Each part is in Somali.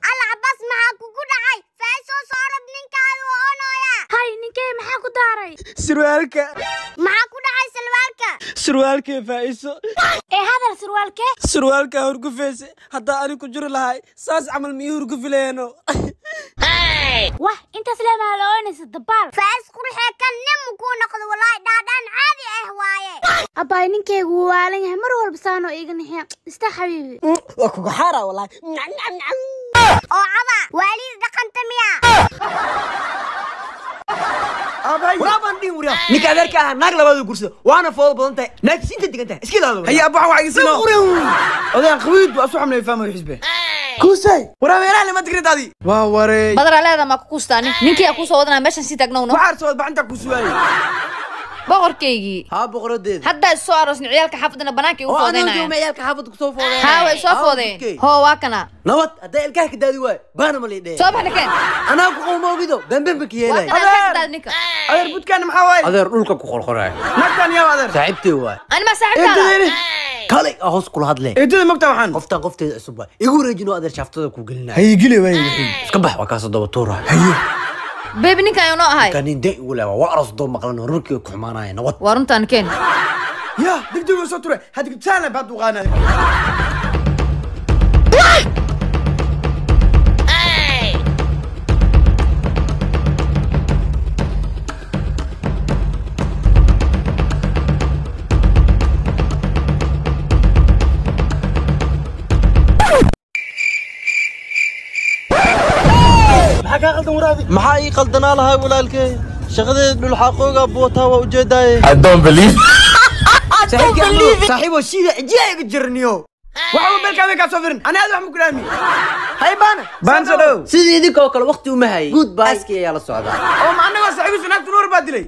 Alla Cabbaas, maxaa kugu dhacay? Faysoo soo ninkaadu oonooya. Hay, ninkee maxaa ku daaray? Surwaalka. Maxaa ku dhacay salwaalka? Surwaalkee, Faa'iso. Ee hadal, surwaalkee? Surwaalkaa hurgufayse. Haddaa ani ku jiri lahay, saas camal miyuu hurgufileeno? Wah, intaas leemaa la oonaysa dabaal. Fays qurxee, kan nin kuu noqdo, walaahi dhaadhaan caadi ah waaye. Abbaay, ninkeygu wuu waalan yahay, mar walba saanoo iiga nixiya. Ista xabiibi. Waa kuga xaara walaahi. Oo cada waalid dhaqanta miya? Waraabaan dhihin, wariyaa ninka adeerka ahaa naag labaad guursada, waana foodo badan tahay, naagtiis inta degan tahay, iska ilaalo. Haya abba, waxaan wax igisiino odayaan qabiid buu asu xamlay fahmayo xisbe kuusay waraabeeraha lama digridaadii waa wareey. Badara leeda ma ku kustaani ninkii aa kusoo wadanaa meeshan sii taagnowno. Waxaar soo wadbaxinta ku suwaayey. Boqorkaygii. Haa, boqoradeeda. Haddaa is soo aroosni, ciyaalka xaafadana banaanka igu oo aniga foodeynaya. jooma ciyaalka xaafadda kusoo foodeen. Haa, way soo foodeen, hoo waa kana. Nabad hadday ilkaha ka daadi waayo baana ma liidhee. Soo baxna keen. Anaa ku qowma ogido bemben ba ka waa yeelay. kana ilkaha ka daadi ninka. Adeer, budkaana maxaa waaye? Adeer, dhulka ku qorqoraay. Naagtaan yaa adeer? Saaxiibtay waay. Ani ma saaxiibtaada? Eedadayni. Kalay aa hoos kula hadlee. Eedada mogtaa waxaan qoftaan qofteeda cusub waay, igu wareejino adeer, shaaftada ku gelinaya. Haye, geli waay. Iska bax, waa kaasoo daba tuura. Haye. Bebi, ninka ayuu noo ahay. Kanin den igu leewa waa aroos doo maqlan rurkii ku xumaanaya. Nabad. Waa runtaan, keen. Ya degdeg oo soo ture hadda gibtaana baad u qaanay. Maxaa ii qaldanaa lahaa walaalkey? Shaqadeeda dhulxaaqooga buwataa, waa ujeedaaye. Saaxiibo, shida cijiya iga jirniyo. Waxa uu belka ka soo firin ani aad wax ma ku dhaami. Hay baana. Baan soo dhow. Sidii idinkoo kale waqti uma hayay, good bye ayaa la socdaa. Oo ma anagoo saaxiibisu naagtu nuur baa dilay?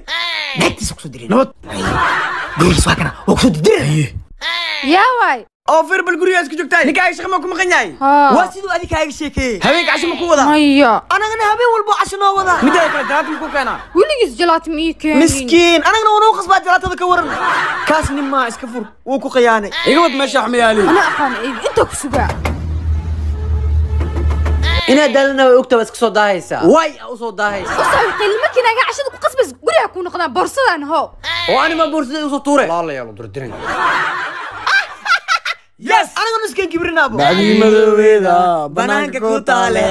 Naagtiisa kusoo diray. Nabad gurigiis waa kana, waa kusoo diray. Yaa waay. Oo fir bal, guriga isku joogtahay, ninkaaga shaqa ma ku maqan yahay? Waa siduu adiga kaaga sheekeeyey. Habeenka casho ma ku wadaa? Maya. Anagana habeen walbo casho noo wadaa. Mideeda kale, jalaata ma ku keenaa? Weligiis jalaati ma ii keenin. Miskiin, anagana waa nagu qasbaa jalaatada. Ka waran kaas? Nin maa iska fur, wuu ku khiyaanay. Iga wad meesha wax mayaali. Ana aqaan iig inta ku sugaa. Inaad daalana way ogtaa, waa iska soo daahaysaa, way aa usoo daahaysaa. Usoo qiilma kinaaga cashada ku qasbays, guriga ku noqdaan boorsadan ho. Oo anima boorsada usoo tuure, walaalayaal u dirdirin. Yes. Anagana iskan kibrinaabo. Bacdii madoobeeda banaanka ku taale.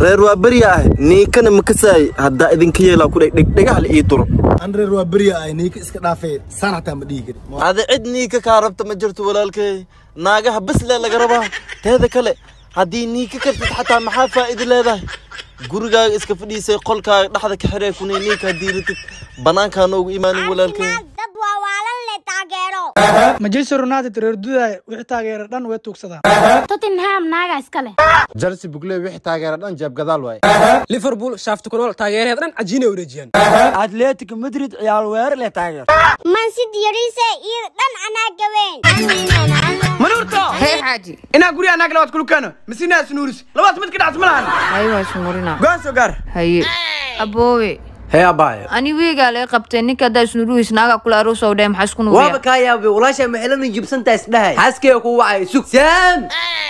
Reer waa berya ah, niikana makasaay haddaa idinka yeelaa ku dhegdhegdhegaha la ii turo. An reer waa berya ay niika iska dhaafee, saan xataa ma dhihi karin. Ada cid niika kaa rabta ma jirto walaalkey, naagaha bas lee laga rabaa. Teeda kale, haddii niika kartid xataa maxaa faa'iido leedahay? Gurigaaga iska fadhiisay, qolkaaga dhexda ka xiree kunay. Niika haddii ritid banaankaa noogu imaanin walaalkey. Naag dad waa waalan le taageero. Manchester United reer dudaay, wixii taageera dhan way tuugsadaan. Tottenham naaga iska leh. Chelsea bugle, wixii taageera dhan jeeb gadaal waay. Liverpool shaafta kunool, taageeraheed dhan cajiinay wareejiyaan. Atletico Madrid ciyaal weerar leh taageer. Man City yariise iyo dhan anaa gabeen. Manuurto. Hee xaaji. Inaa guriga naag labaad kulu keeno masina isnuuris, labaad mid ka dhacas ma lahan. Haye, waa isnuurina. Go'aan soo gaar. Haye aboowe. Hee abaayo. Ani weegaa laga qabtay ninka haddaa isnuurihiis naagaa kula aroos oo dhahay, maxaa isku nuuriya? Waaba kaa yaabay, walaashaa maxelana jibsantaa isdhahay, xaaskeyga ku wacay, sug saam.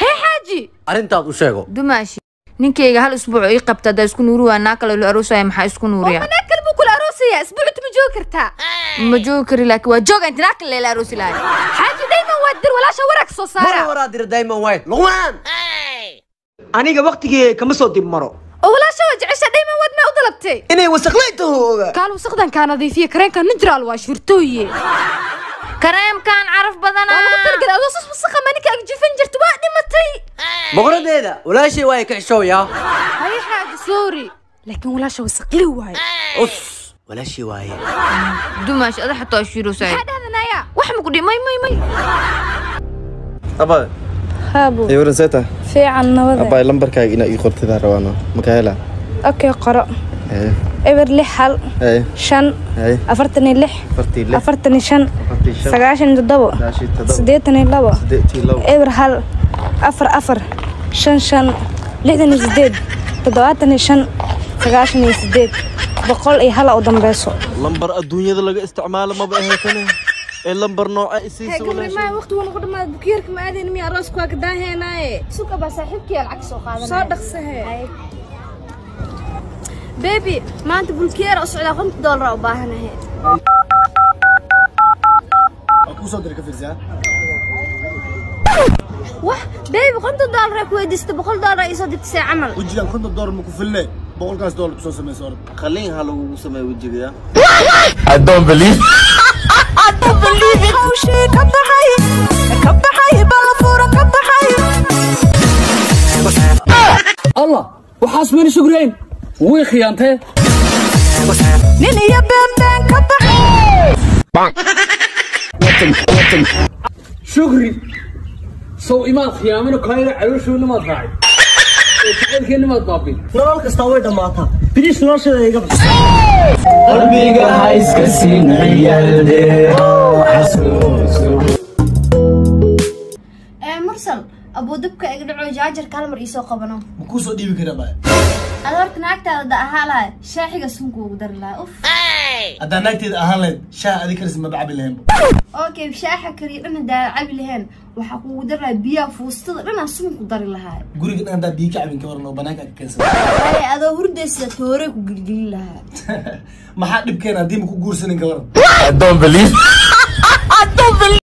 Hee xaaji. Arrintaad u sheego. Dumaashi, ninkayga hal isbuuc ii qabta, haddaa isku nuuri waa naag kale la aroosaya, maxaa isku nuuriya? Naag kale buu kula aroosaya, isbuuc ma joogi kartaa? Ma joogi kari, laakiin waa jooga inta naag kale la aroosi lahay. Xaaji, dayman waa dir walaasha waraag soo mar saara. Waraa dira diamond white luqmaan, aniga waqtigee kama soo dib maro. Oo walaasha waa jecesha, dayman waad maa u dalabtay? Inay wasaqlay taho oga. Kaal wasaqdan kaa nadiifiya, kareenka nijraal waa shirtooye. Kareemkan caraf badanaa waa lagu talagalay adoo sus wasaqa ma ninka agjifan jirta, waa dhimatay. Boqoradeeda, walaashay waay ka xishooyaa. Haye xaaji, sorry, laakiin walaasha wasaqli waaye. Us walaashay waaye. Dumaash, ada xataa shiirosay. Maxaa dhahdanaya? Wax ma ku dhihi? May may may. Abaa. Haabo. Ay waran, seeta? Fiican, nabade. Abaa, lambarkaaga inaa ii qortidaa rabaano, makaa helaa? Okay, qoro. Haye. 061. Haye. 5. Haye. 46. 46. 45. 45. 97. 97. 82. 82. 01 44 55 68 75 98 101 u dambeyso. Lambar adduunyada laga isticmaalo maba ahe kane. Ee lambar nooca isiisa walaashay. Waqti uu noqdo ma bukiirka ma aadeen miya aroosku waa ka daaheenaaye. Suka baa saaxiibkii lacag soo qaadanaya. Soo dhaqsahe. Baby, maanta bulkeer u socdaa $50 u baahanahay. Ku soo dir ka fiirsaa. Wah, baby $50 ku weydiistay $100 ii soo dirtay camal. Wajigan $50 ma ku filne. $100 ku soo sameeyay orod. Qalin ha lagu sameeyo wajiga. I don't believe. I don't believe it. Hawshii ka baxay, ka baxay balfuura ka baxay. Allah, waxaas weyn sugreyn. Way khiyaantay. Nin iyo been ka baxay. Shukri. Soo imaad khiyaamino kayra calooshoona maad raacay. Jacaylkeena maad baabin. Nolol kasta way dhamaataa. Bilis nolosheeda iga bas. Qalbiga ha iska siin ciyaalde. Xasuuso. Ee Mursal, abuu dabka iga dhaco jaajarka hal mar ii soo qabano. Ma ku soo dhiibi karaa baa? Ad horta naagtaada da ahaa lahay, shaaxiga sunku ugu dari lahaa. Uf. Haddaan naagteeda ahaan lahayd, shaaha adi karis ma cabi lahayn. Okay, shaaxa kariyo dhan hadaa cabi lahayn, waxaa kugu dari lahaa biyaha fuustada dhan aan sun ku dari lahaa. Guriga dhan hadaa biyo ka cabin ka waran oo banaanka ka keensan. Waaye adoo hurdaysa toore ku gilgilin lahaa. Maxaa dhibkeena haddii ma ku guursanin ka waran? I don't believe. I don't believe.